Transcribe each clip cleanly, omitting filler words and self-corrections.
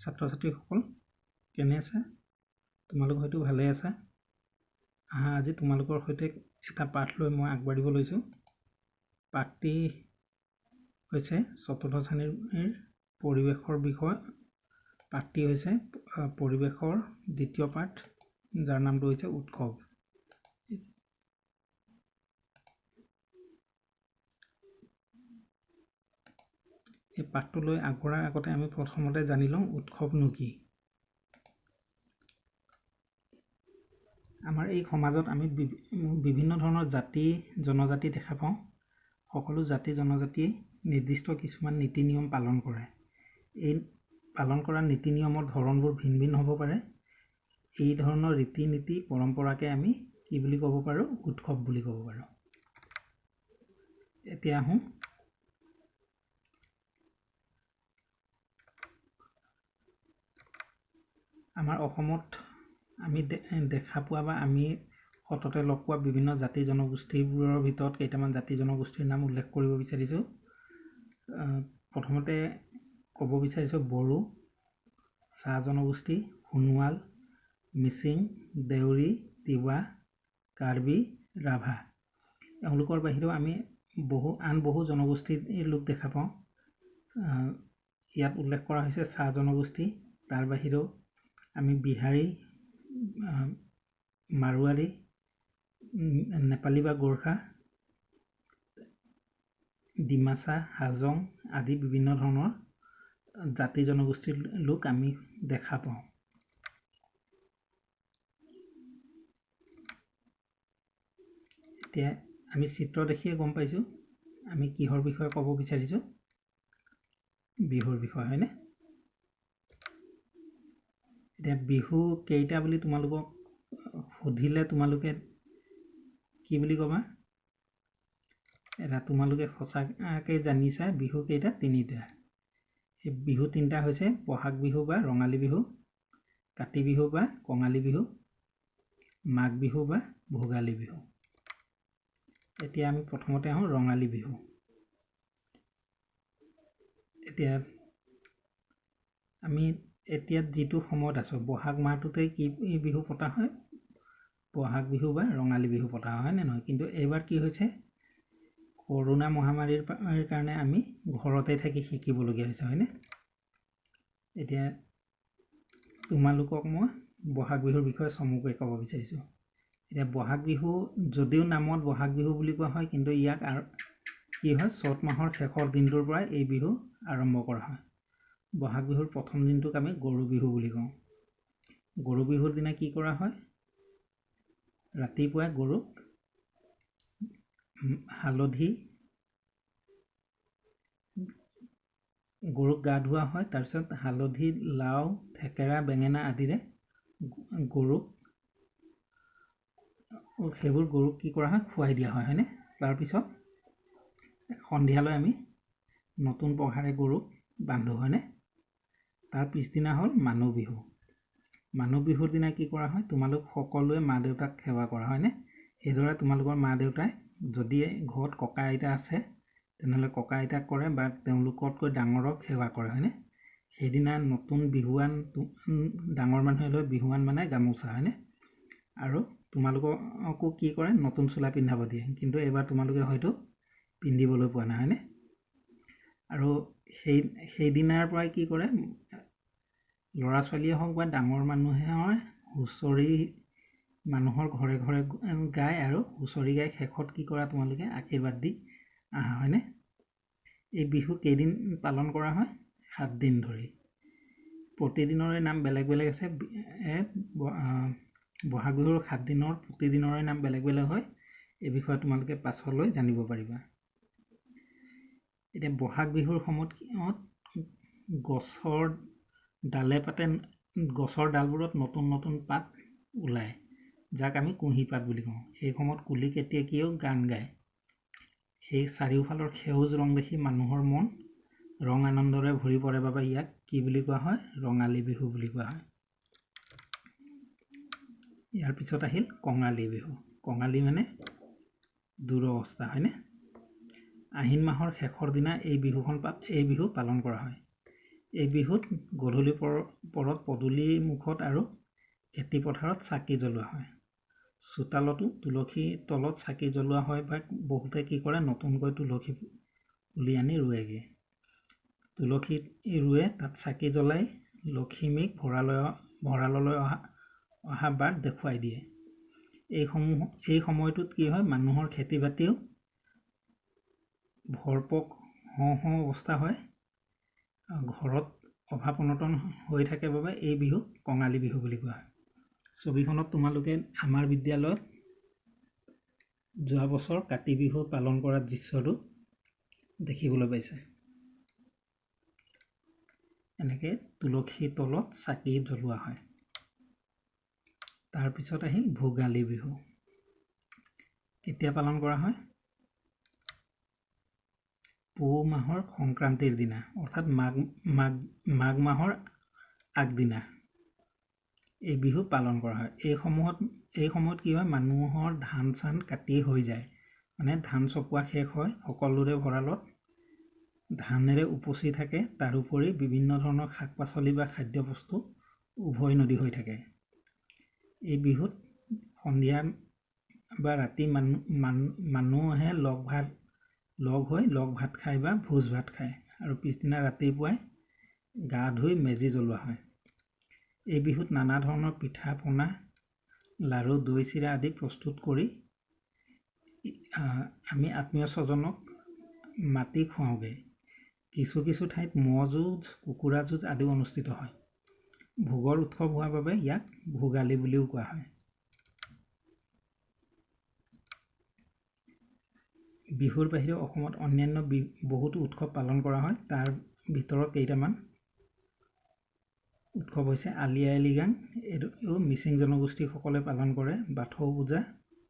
ছাত্ৰ ছাত্ৰীসকল কেনে আছা? তোমালোক হয়তো ভালে আছা। আহা, আজি তোমালোকৰ সৈতে এটা পাঠ লৈ মই আগবাঢ়িব লৈছোঁ। পাঠটি হৈছে চতুৰ্থ শ্ৰেণীৰ পৰিৱেশৰ বিষয়। পাঠটি হৈছে পৰিৱেশৰ দ্বিতীয় পাঠ, যাৰ নামটো হৈছে উৎসৱ। এই পাঠটোলৈ আগবঢ়াৰ আগতে আমি প্ৰথমতে জানি লওঁ উৎসৱনো কি। আমাৰ এই সমাজত আমি বিভিন্ন ধৰণৰ জাতি জনজাতি দেখা পাওঁ। সকলো জাতি জনজাতিয়ে নিৰ্দিষ্ট কিছুমান নীতি নিয়ম পালন কৰে। এই পালন কৰা নীতি নিয়মৰ ধৰণবোৰ ভিন ভিন হ'ব পাৰে। এই ধৰণৰ ৰীতি নীতি পৰম্পৰাকে আমি কি বুলি ক'ব পাৰোঁ? উৎসৱ বুলি ক'ব পাৰোঁ। এতিয়া আহোঁ আমাৰ অসমত আমি দেখা পোৱা বা আমি সততে লগ পোৱা বিভিন্ন জাতি জনগোষ্ঠীবোৰৰ ভিতৰত কেইটামান জাতি জনগোষ্ঠীৰ নাম উল্লেখ কৰিব বিচাৰিছোঁ। প্ৰথমতে ক'ব বিচাৰিছোঁ বড়ো, চাহ জনগোষ্ঠী, সোণোৱাল, মিচিং, দেউৰী, তিৱা, কাৰ্বি, ৰাভা। এওঁলোকৰ বাহিৰেও আমি আন বহু জনগোষ্ঠীৰ লোক দেখা পাওঁ। ইয়াত উল্লেখ কৰা হৈছে চাহ জনগোষ্ঠী। তাৰ বাহিৰেও আমি বিহাৰী, মাৰোৱাৰী, নেপালী বা গোৰ্খা, ডিমাচা, হাজং আদি বিভিন্ন ধৰণৰ জাতি জনগোষ্ঠীৰ লোক আমি দেখা পাওঁ। এতিয়া আমি চিত্ৰ দেখিয়ে গম পাইছোঁ আমি কিহৰ বিষয়ে ক'ব বিচাৰিছোঁ, বিহুৰ বিষয়ে, হয়নে? এতিয়া বিহু কেইটা বুলি তোমালোকক সুধিলে তোমালোকে কি বুলি ক'বা? এটা তোমালোকে সঁচাকৈ জানিছা বিহু কেইটা? তিনিটা। এই বিহু তিনিটা হৈছে বহাগ বিহু বা ৰঙালী বিহু, কাতি বিহু বা কঙালী বিহু, মাঘ বিহু বা ভোগালী বিহু। এতিয়া আমি প্ৰথমতে আহোঁ ৰঙালী বিহু। এতিয়া আমি এতিয়া যিটো সময়ত আছোঁ, বহাগ মাহটোতে কি বিহু পতা হয়? বহাগ বিহু বা ৰঙালী বিহু পতা হয় নে নহয়? কিন্তু এইবাৰ কি হৈছে, কৰোণা মহামাৰীৰ কাৰণে আমি ঘৰতে থাকি শিকিবলগীয়া হৈছে, হয়নে? এতিয়া তোমালোকক মই বহাগ বিহুৰ বিষয়ে চমুকৈ ক'ব বিচাৰিছোঁ। এতিয়া বহাগ বিহু যদিও নামত বহাগ বিহু বুলি কোৱা হয়, কিন্তু ইয়াক আৰু কি হয়, চ'ত মাহৰ শেষৰ দিনটোৰ পৰাই এই বিহু আৰম্ভ কৰা হয়। বহাগ বিহুৰ প্ৰথম দিনটোক আমি গৰু বিহু বুলি কওঁ। গৰু বিহুৰ দিনা কি কৰা হয়? ৰাতিপুৱাই গৰুক হালধি, গৰুক গা ধোৱা হয়। তাৰপিছত হালধি, লাও, থেকেৰা, বেঙেনা আদিৰে গৰুক, সেইবোৰ গৰুক কি কৰা হয়? খুৱাই দিয়া হয়, হয়নে? তাৰপিছত সন্ধিয়ালৈ আমি নতুন পঘাৰে গৰুক বান্ধো, হয়নে? তাৰ পিছদিনা হ'ল মানুহ বিহু। মানুহ বিহুৰ দিনা কি কৰা হয়? তোমালোক সকলোৱে মা দেউতাক সেৱা কৰা হয়নে? সেইদৰে তোমালোকৰ মা দেউতাই যদি ঘৰত ককা আইতা আছে তেনেহ'লে ককা আইতাক কৰে বা তেওঁলোকতকৈ ডাঙৰক সেৱা কৰে, হয়নে? সেইদিনা নতুন বিহুৱান ডাঙৰ মানুহে লৈ বিহুৱান মানে গামোচা, হয়নে? আৰু তোমালোককো কি কৰে? নতুন চোলা পিন্ধাব দিয়ে। কিন্তু এইবাৰ তোমালোকে হয়তো পিন্ধিবলৈ পোৱা নাই, হয়নে? আৰু সেইদিনাৰ পৰাই কি কৰে, ল'ৰা ছোৱালীয়ে হওক বা ডাঙৰ মানুহে হুঁচৰি মানুহৰ ঘৰে ঘৰে গায় আৰু হুঁচৰি গাই শেষত কি কৰা তোমালোকে? আশীৰ্বাদ দি আহা, হয়নে? এই বিহু কেইদিন পালন কৰা হয়? 7 দিন ধৰি। প্ৰতিদিনৰে নাম বেলেগ বেলেগ আছে। বহাগ বিহুৰ 7 দিনৰ প্ৰতিদিনৰে নাম বেলেগ বেলেগ হয়। এই বিষয়ে তোমালোকে পাছলৈ জানিব পাৰিবা। এতিয়া বহাগ বিহুৰ সময়ত গছৰ ডালে পাতে, গছৰ ডালবোৰত নতুন নতুন পাত ওলায়, যাক আমি কুঁহি পাত বুলি কওঁ। সেই সময়ত কুলি কেতেকীয়েও গান গায়। সেই চাৰিওফালৰ সেউজ ৰং দেখি মানুহৰ মন ৰং আনন্দৰে ভৰি পৰে বাবে ইয়াক কি বুলি কোৱা হয়? ৰঙালী বিহু বুলি কোৱা হয়। ইয়াৰ পিছত আহিল কঙালী বিহু। কঙালী মানে দুৰৱস্থা, হয়নে? আহিন মাহৰ শেষৰ দিনা এই বিহু পালন কৰা হয়। এই বিহুত গধূলি পৰত পদূলি মুখত আৰু খেতি পথাৰত চাকি জ্বলোৱা হয়। চোতালতো তুলসী তলত চাকি জ্বলোৱা হয় বা বহুতে কি কৰে, নতুনকৈ তুলসী পুলি আনি ৰুৱেগৈ। তুলসী ৰুৱে, তাত চাকি জ্বলাই লখিমীক ভঁৰাললৈ অহা বাট দেখুৱাই দিয়ে। এই সময়টোত কি হয়, মানুহৰ খেতি বাতিও ভৰপক হওঁ হওঁ অৱস্থা হয়, ঘৰত অভাৱ অনাটন হৈ থাকে বাবে এই বিহুক কঙালী বিহু বুলি কোৱা হয়। ছবিখনত তোমালোকে আমাৰ বিদ্যালয়ত যোৱা বছৰ কাতি বিহু পালন কৰা দৃশ্যটো দেখিবলৈ পাইছে। এনেকৈ তুলসীৰ তলত চাকি জ্বলোৱা হয়। তাৰপিছত আহিল ভোগালী বিহু। কেতিয়া পালন কৰা হয়? পুহ মাহৰ সংক্ৰান্তিৰ দিনা, অৰ্থাৎ মাঘ মাহৰ আগদিনা এই বিহু পালন কৰা হয়। এই সময়ত কি হয়, মানুহৰ ধান চান কাটি হৈ যায়, মানে ধান চপোৱা শেষ হয়, সকলোৰে ভঁৰালত ধানেৰে উপচি থাকে। তাৰোপৰি বিভিন্ন ধৰণৰ শাক পাচলি বা খাদ্যবস্তু উভৈ নদী হৈ থাকে। এই বিহুত সন্ধিয়া বা ৰাতি মানুহে লগ হৈ লগ ভাত খায় বা ভোজ ভাত খায় আৰু পিছদিনা ৰাতিপুৱাই গা ধুই মেজি জ্বলোৱা হয়। এই বিহুত নানা ধৰণৰ পিঠা পনা, লাড়ু, দৈ চিৰা আদি প্ৰস্তুত কৰি আমি আত্মীয় স্বজনক মাতি খুৱাওঁগৈ। কিছু কিছু ঠাইত ম'হ যুঁজ, কুকুৰা যুঁজ আদিও অনুষ্ঠিত হয়। ভোগৰ উৎসৱ হোৱাৰ বাবে ইয়াক ভোগালী বুলিও কোৱা হয়। বিহুৰ বাহিৰেও অসমত অন্যান্য বহুতো উৎসৱ পালন কৰা হয়। তাৰ ভিতৰত কেইটামান উৎসৱ হৈছে আলি আই লৃগাং, এইটো মিচিং জনগোষ্ঠীসকলে পালন কৰে। বাথৌ পূজা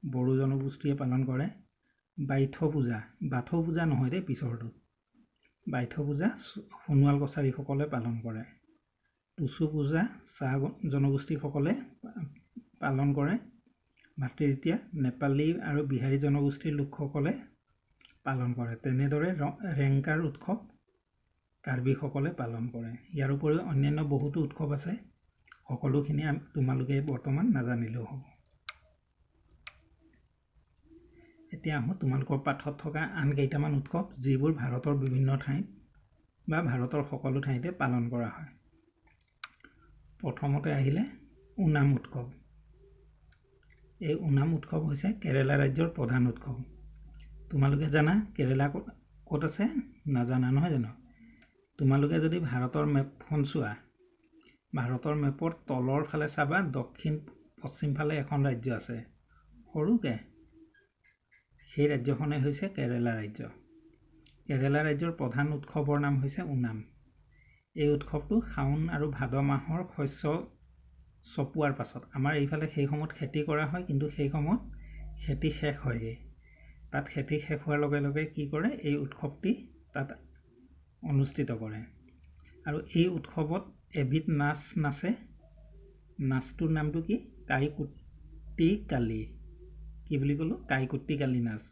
বড়ো জনগোষ্ঠীয়ে পালন কৰে। বাইথৌ পূজা, বাথৌ পূজা নহয় দেই পিছৰটো, বাইথৌ পূজা সোণোৱাল কছাৰীসকলে পালন কৰে। টুচু পূজা চাহ জনগোষ্ঠীসকলে পালন কৰে। ভাতৃদ্বিতীয়া নেপালী আৰু বিহাৰী জনগোষ্ঠীৰ লোকসকলে পালন কৰে। তেনেদৰে ৰেংকাৰ উৎসৱ কাৰ্বিসকলে পালন কৰে। ইয়াৰ উপৰিও অন্যান্য বহুতো উৎসৱ আছে, সকলোখিনি তোমালোকে বৰ্তমান নাজানিলেও হ'ব। এতিয়া আহোঁ তোমালোকৰ পাঠত থকা আন কেইটামান উৎসৱ, যিবোৰ ভাৰতৰ বিভিন্ন ঠাইত বা ভাৰতৰ সকলো ঠাইতে পালন কৰা হয়। প্ৰথমতে আহিলে ওনাম উৎসৱ। এই ওনাম উৎসৱ হৈছে কেৰেলা ৰাজ্যৰ প্ৰধান উৎসৱ। তোমালোকে জানা কেৰেলা ক'ত আছে? নাজানা নহয় জানো? তোমালোকে যদি ভাৰতৰ মেপখন চোৱা, ভাৰতৰ মেপৰ তলৰ ফালে চাবা, দক্ষিণ পশ্চিম ফালে এখন ৰাজ্য আছে সৰুকৈ, সেই ৰাজ্যখনেই হৈছে কেৰেলা ৰাজ্য। কেৰেলা ৰাজ্যৰ প্ৰধান উৎসৱৰ নাম হৈছে ওনাম। এই উৎসৱটো শাওণ আৰু ভাদ মাহৰ শস্য চপোৱাৰ পাছত, আমাৰ এইফালে সেই সময়ত খেতি কৰা হয়, কিন্তু সেই সময়ত খেতি শেষ হয়গৈ। তাত খেতি শেষ হোৱাৰ লগে লগে কি কৰে, এই উৎসৱটি তাত অনুষ্ঠিত কৰে। আৰু এই উৎসৱত এবিধ নাচ নাচে, নাচটোৰ নামটো কি? কাইকুটি কালি। কি বুলি ক'লোঁ? কাইকুটি কালি নাচ।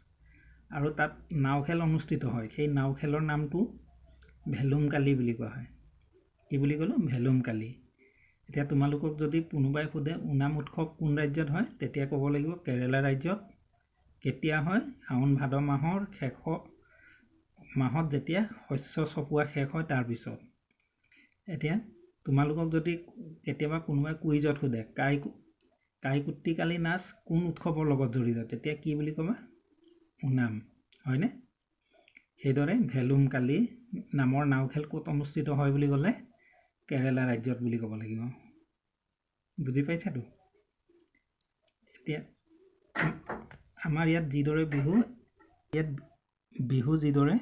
আৰু তাত নাও খেল অনুষ্ঠিত হয়, সেই নাও খেলৰ নামটো ভেলুম কালি বুলি কোৱা হয়। কি বুলি ক'লোঁ? ভেলুম কালি। এতিয়া তোমালোকক যদি কোনোবাই সোধে ওনাম উৎসৱ কোন ৰাজ্যত হয়, তেতিয়া ক'ব লাগিব কেৰেলা ৰাজ্যত। কেতিয়া হয়? শাওণ ভাদ মাহৰ শেষ মাহত, যেতিয়া শস্য চপোৱা শেষ হয় তাৰপিছত। এতিয়া তোমালোকক যদি কেতিয়াবা কোনোবাই কুইজত সোধে কাইকুটি কালি নাচ কোন উৎসৱৰ লগত জড়িত, তেতিয়া কি বুলি ক'বা? ওনাম, হয়নে? সেইদৰে ভেলুম কালি নামৰ নাও খেল ক'ত অনুষ্ঠিত হয় বুলি ক'লে কেৰেলা ৰাজ্যত বুলি ক'ব লাগিব। বুজি পাইছাতো? এতিয়া আমাৰ ইয়াত যিদৰে বিহু, ইয়াত বিহু যিদৰে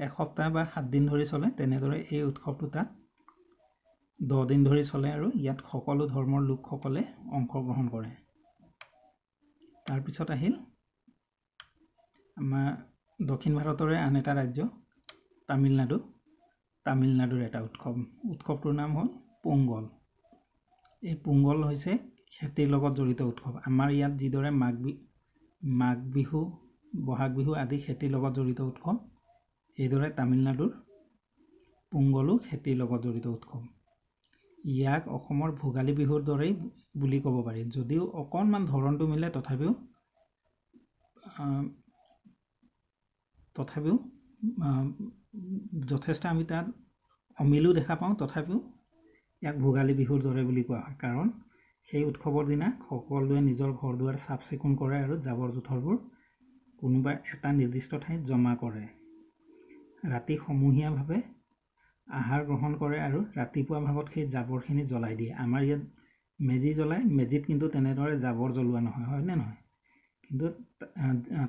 এসপ্তাহ বা 7 দিন ধৰি চলে, তেনেদৰে এই উৎসৱটো তাত 10 দিন ধৰি চলে আৰু ইয়াত সকলো ধৰ্মৰ লোকসকলে অংশগ্ৰহণ কৰে। তাৰপিছত আহিল আমাৰ দক্ষিণ ভাৰতৰে আন এটা ৰাজ্য তামিলনাডু। তামিলনাডুৰ এটা উৎসৱ, উৎসৱটোৰ নাম হ'ল পোংগল। এই পোংগল হৈছে খেতিৰ লগত জড়িত উৎসৱ। আমাৰ ইয়াত যিদৰে মাঘ বিহু, বহাগ বিহু আদি খেতিৰ লগত জড়িত উৎসৱ, সেইদৰে তামিলনাডুৰ পোংগলো খেতিৰ লগত জড়িত উৎসৱ। ইয়াক অসমৰ ভোগালী বিহুৰ দৰেই বুলি ক'ব পাৰি, যদিও অকণমান ধৰণটো মিলে, তথাপিও যথেষ্ট আমি তাত অমিলো দেখা পাওঁ। তথাপিও ইয়াক ভোগালী বিহুৰ দৰে বুলি কোৱা হয়, কাৰণ সেই উৎসৱৰ দিনা সকলোৱে নিজৰ ঘৰ দুৱাৰ চাফ চিকুণ কৰে আৰু জাবৰ জোঁথৰবোৰ কোনোবা এটা নিৰ্দিষ্ট ঠাইত জমা কৰে। ৰাতি সমূহীয়াভাৱে আহাৰ গ্ৰহণ কৰে আৰু ৰাতিপুৱা ভাগত সেই জাবৰখিনি জ্বলাই দিয়ে। আমাৰ ইয়াত মেজি জ্বলায়, মেজিত কিন্তু তেনেদৰে জাবৰ জ্বলোৱা নহয়, হয়নে নহয়? কিন্তু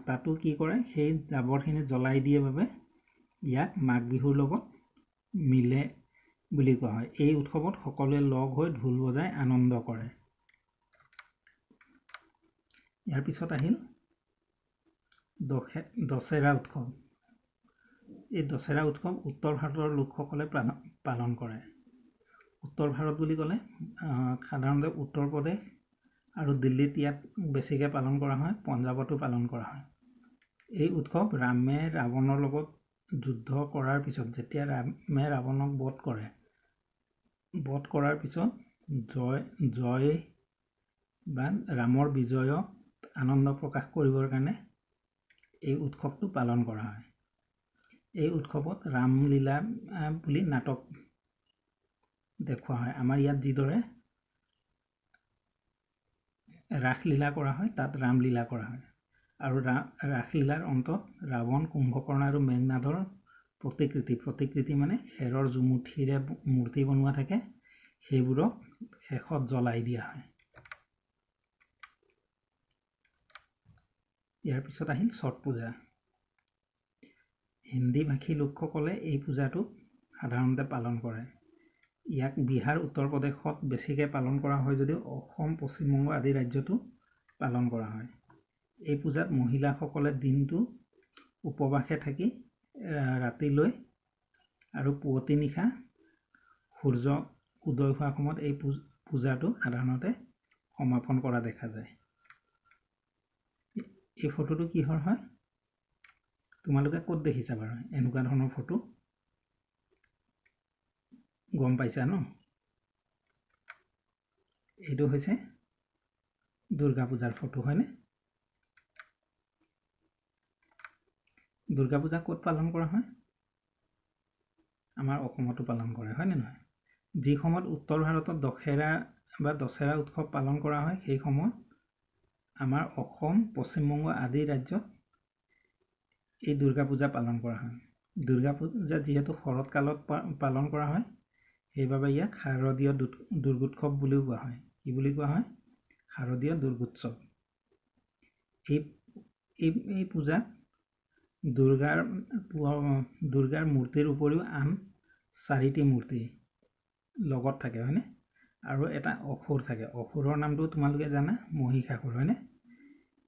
তাতো কি কৰে, সেই জাবৰখিনি জ্বলাই দিয়ে বাবে ইয়াক মাঘ বিহুৰ লগত মিলে বুলি কোৱা হয়। এই উৎসৱত সকলোৱে লগ হৈ ঢোল বজাই আনন্দ কৰে। ইয়াৰ পিছত আহিল দশেৰা উৎসৱ। এই দশেৰা উৎসৱ উত্তৰ ভাৰতৰ লোকসকলে পালন কৰে। উত্তৰ ভাৰত বুলি ক'লে সাধাৰণতে উত্তৰ প্ৰদেশ আৰু দিল্লীত ইয়াত বেছিকৈ পালন কৰা হয়, পঞ্জাৱতো পালন কৰা হয়। এই উৎসৱ ৰামে ৰাৱণৰ লগত যুদ্ধ কৰাৰ পিছত, যেতিয়া ৰামে ৰাৱণক বধ কৰে, বধ কৰাৰ পিছত জয় জয় বা ৰামৰ বিজয়ক আনন্দ প্ৰকাশ কৰিবৰ কাৰণে এই উৎসৱটো পালন কৰা হয়। এই উৎসৱত ৰামলীলা বুলি নাটক দেখুওৱা হয়। আমাৰ ইয়াত যিদৰে ৰাসলীলা কৰা হয়, তাত ৰামলীলা কৰা হয়। আৰু ৰাসলীলাৰ অন্তত ৰাৱণ, কুম্ভকৰ্ণ আৰু মেঘনাদৰ প্ৰতিকৃতি, প্ৰতিকৃতি মানে খেৰৰ জুমুঠিৰে মূৰ্তি বনোৱা থাকে, সেইবোৰক শেষত জ্বলাই দিয়া হয়। ইয়াৰ পিছত আহিল ছট পূজা। হিন্দী ভাষী লোকসকলে এই পূজাটো সাধাৰণতে পালন কৰে। ইয়াক বিহাৰ, উত্তৰ প্ৰদেশত বেছিকৈ পালন কৰা হয় যদিও অসম, পশ্চিমবংগ আদি ৰাজ্যতো পালন কৰা হয়। এই পূজাত মহিলাসকলে দিনটো উপবাসে থাকি ৰাতিলৈ আৰু পুৱতি নিশা সূৰ্য উদয় হোৱাৰ সময়ত এই পূজাটো সাধাৰণতে সমাপন কৰা দেখা যায়। এই ফটোটো কিহৰ হয়? তোমালোকে ক'ত দেখিছা বাৰু এনেকুৱা ধৰণৰ ফটো? গম পাইছা ন? এইটো হৈছে দুৰ্গা পূজাৰ ফটো, হয়নে? দুৰ্গা পূজা ক'ত পালন কৰা হয়? আমাৰ অসমতো পালন কৰে, হয়নে নহয়? যি সময়ত উত্তৰ ভাৰতত দশেৰা বা দশেৰা উৎসৱ পালন কৰা হয়, সেই সময়ত আমাৰ অসম, পশ্চিমবংগ আদি ৰাজ্যত এই দুৰ্গা পূজা পালন কৰা হয়। দুৰ্গা পূজা যিহেতু শৰৎ কালত পালন কৰা হয়, সেইবাবে ইয়াক শাৰদীয় দুৰ্গোৎসৱ বুলিও কোৱা হয়। কি বুলি কোৱা হয়? শাৰদীয় দুৰ্গোৎসৱ। এই এই এই পূজাত দুৰ্গাৰ দুৰ্গাৰ মূৰ্তিৰ উপৰিও আন চাৰিটি মূৰ্তি লগত থাকে, হয়নে? আৰু এটা অসুৰ থাকে। অসুৰৰ নামটো তোমালোকে জানা, মহিষাসুৰ, হয়নে?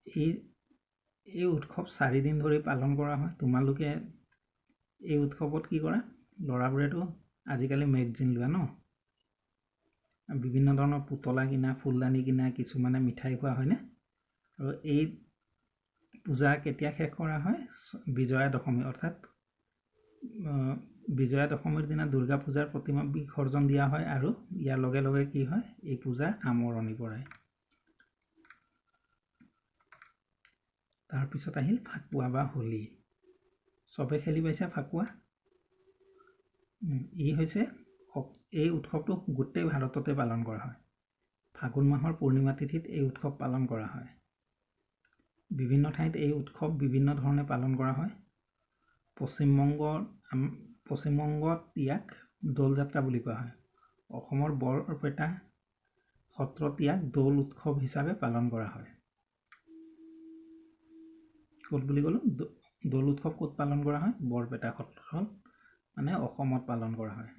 এই এই উৎসৱ চাৰিদিন ধৰি পালন কৰা হয়। তোমালোকে এই উৎসৱত কি কৰা? ল'ৰাবোৰেতো আজিকালি মেগজিন লোৱা ন, বিভিন্ন ধৰণৰ পুতলা কিনা, ফুলদানি কিনা, কিছুমানে মিঠাই খোৱা, হয়নে? আৰু এই পূজা কেতিয়া শেষ কৰা হয়? বিজয়া দশমী, অৰ্থাৎ বিজয়া দশমীৰ দিনা দুৰ্গা পূজাৰ প্ৰতিমা বিসৰ্জন দিয়া হয় আৰু ইয়াৰ লগে লগে কি হয়? এই পূজা সামৰণি পৰে। তাৰপিছত আহিল ফাকুৱা বা হোলী। চবে খেলি পাইছা ফাকুৱা? ই হৈছে এই উৎসৱটো গোটেই ভাৰততে পালন কৰা হয়। ফাগুন মাহৰ পূৰ্ণিমা তিথিত এই উৎসৱ পালন কৰা হয়। বিভিন্ন ঠাইত এই উৎসৱ বিভিন্ন ধৰণে পালন কৰা হয়। পশ্চিমবংগত ইয়াক দৌল যাত্ৰা বুলি কোৱা হয়। অসমৰ বৰপেটা সত্ৰত ইয়াক দৌল উৎসৱ হিচাপে পালন কৰা হয়। ক'ত বুলি ক'লোঁ? দৌল উৎসৱ ক'ত পালন কৰা হয়? বৰপেটা সত্ৰত, মানে অসমত পালন কৰা হয়।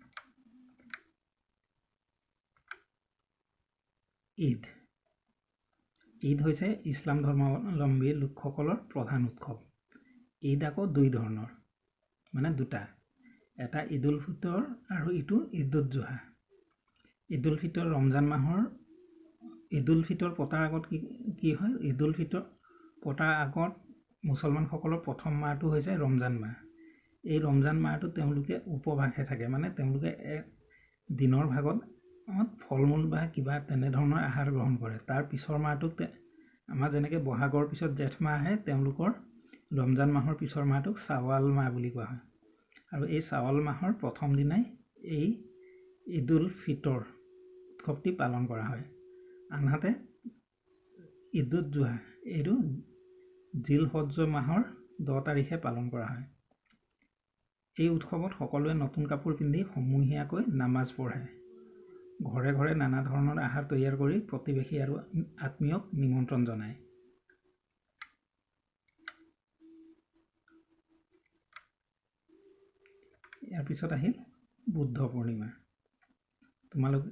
ঈদ। ঈদ হৈছে ইছলাম ধৰ্মাৱলম্বী লোকসকলৰ প্ৰধান উৎসৱ। ঈদ আকৌ দুই ধৰণৰ, মানে দুটা, এটা ঈদ উল ফিতৰ আৰু ইটো ঈদ উদ জোহা। ঈদ উল ফিতৰ ৰমজান মাহৰ ঈদ উল ফিতৰ পতাৰ আগত কি কি হয়? ঈদ উল ফিতৰ পতাৰ আগত মুছলমানসকলৰ প্ৰথম মাহটো হৈছে ৰমজান মাহ। এই ৰমজান মাহটো তেওঁলোকে উপবাসে থাকে, মানে তেওঁলোকে দিনৰ ভাগত ফল মূল বা কিবা তেনেধৰণৰ আহাৰ গ্ৰহণ কৰে। তাৰ পিছৰ মাহটোক আমাৰ যেনেকৈ বহাগৰ পিছত জেঠ মাহ আহে, তেওঁলোকৰ ৰমজান মাহৰ পিছৰ মাহটোক চাৱাল মাহ বুলি কোৱা হয়। আৰু এই চাৱাল মাহৰ প্ৰথম দিনাই এই ঈদ উল ফিতৰ উৎসৱটি পালন কৰা হয়। আনহাতে ঈদ উদ জোহা, এইটো জিল হজ্জ মাহৰ 10 তাৰিখে পালন কৰা হয়। এই উৎসৱত সকলোৱে নতুন কাপোৰ পিন্ধি সমূহীয়াকৈ নামাজ পঢ়ে। ঘৰে ঘৰে নানা ধৰণৰ আহাৰ তৈয়াৰ কৰি প্ৰতিবেশী আৰু আত্মীয়ক নিমন্ত্ৰণ জনায়। ইয়াৰ পিছত আহিল বুদ্ধ পূৰ্ণিমা। তোমালোক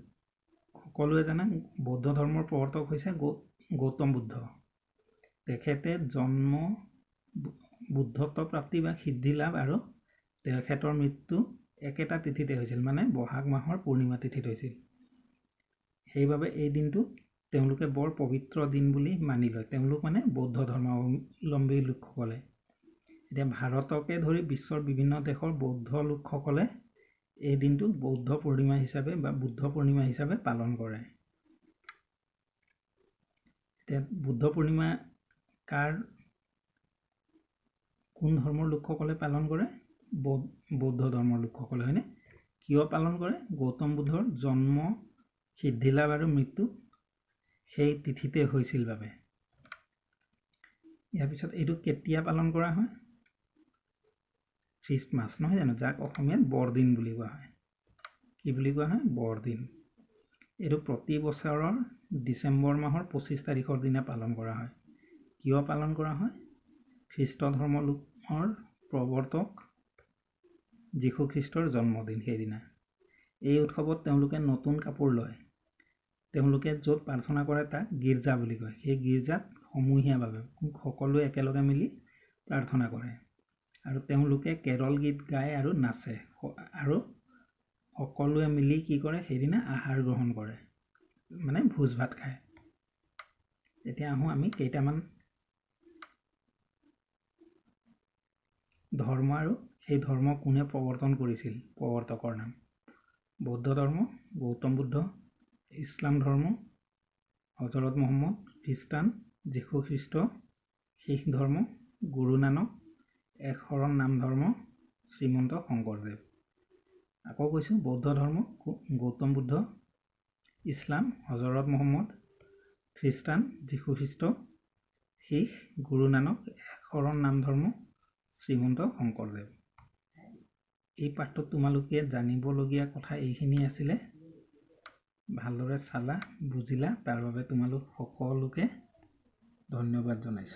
সকলোৱে জানা বৌদ্ধ ধৰ্মৰ প্ৰৱৰ্তক হৈছে গৌতম বুদ্ধ। তেখেতে জন্ম, বুদ্ধত্ব প্ৰাপ্তি বা সিদ্ধি লাভ আৰু তেখেতৰ মৃত্যু একেটা তিথিতে হৈছিল, মানে বহাগ মাহৰ পূৰ্ণিমা তিথিত হৈছিল। সেইবাবে এই দিনটো তেওঁলোকে বৰ পবিত্ৰ দিন বুলি মানি লয়। তেওঁলোক মানে বৌদ্ধ ধৰ্মাৱলম্বী লোকসকলে। এতিয়া ভাৰতকে ধৰি বিশ্বৰ বিভিন্ন দেশৰ বৌদ্ধ লোকসকলে এই দিনটো বৌদ্ধ পূৰ্ণিমা হিচাপে বা বুদ্ধ পূৰ্ণিমা হিচাপে পালন কৰে। এতিয়া বুদ্ধ পূৰ্ণিমা কাৰ কোন ধৰ্মৰ লোকসকলে পালন কৰে? বৌদ্ধ ধৰ্মৰ লোকসকলে, হয়নে? কিয় পালন কৰে? গৌতম বুদ্ধৰ জন্ম, সিদ্ধিলাভ আৰু মৃত্যু সেই তিথিতে হৈছিল বাবে। ইয়াৰ পিছত এইটো কেতিয়া পালন কৰা হয়? খ্ৰীষ্টমাছ, নহয় জানো? যাক অসমীয়াত বৰদিন বুলি কোৱা হয়। কি বুলি কোৱা হয়? বৰদিন। এইটো প্ৰতি বছৰৰ ডিচেম্বৰ মাহৰ 25 তাৰিখৰ দিনা পালন কৰা হয়। কিয় পালন কৰা হয়? খ্ৰীষ্ট ধৰ্মৰ লোকৰ প্ৰৱৰ্তক যীশুখ্ৰীষ্টৰ জন্মদিন সেইদিনা। এই উৎসৱত তেওঁলোকে নতুন কাপোৰ লয়। তেওঁলোকে য'ত প্ৰাৰ্থনা কৰে তাক গীৰ্জা বুলি কয়। সেই গীৰ্জাত সমূহীয়াভাৱে সকলোৱে একেলগে মিলি প্ৰাৰ্থনা কৰে আৰু তেওঁলোকে কেৰল গীত গায় আৰু নাচে আৰু সকলোৱে মিলি কি কৰে সেইদিনা আহাৰ গ্ৰহণ কৰে, মানে ভোজ ভাত খায়। এতিয়া আহোঁ আমি কেইটামান ধৰ্ম আৰু সেই ধৰ্ম কোনে প্ৰৱৰ্তন কৰিছিল, প্ৰৱৰ্তকৰ নাম। বৌদ্ধ ধৰ্ম গৌতম বুদ্ধ, ইছলাম ধৰ্ম হজৰত মহম্মদ, খ্ৰীষ্টান যীশুখ্ৰীষ্ট, শিখ ধৰ্ম গুৰু নানক, এক শৰণ নাম ধৰ্ম শ্ৰীমন্ত শংকৰদেৱ। আকৌ কৈছোঁ, বৌদ্ধ ধৰ্ম গৌতম বুদ্ধ, ইছলাম হজৰত মহম্মদ, খ্ৰীষ্টান যীশুখ্ৰীষ্ট, শিখ গুৰু নানক, এক শৰণ নাম ধৰ্ম শ্ৰীমন্ত শংকৰদেৱ। এই পাঠটোত তোমালোকে জানিবলগীয়া কথা এইখিনি আছিলে। ভালদৰে চালা, বুজিলা, তাৰ বাবে তোমালোক সকলোকে ধন্যবাদ জনাইছোঁ।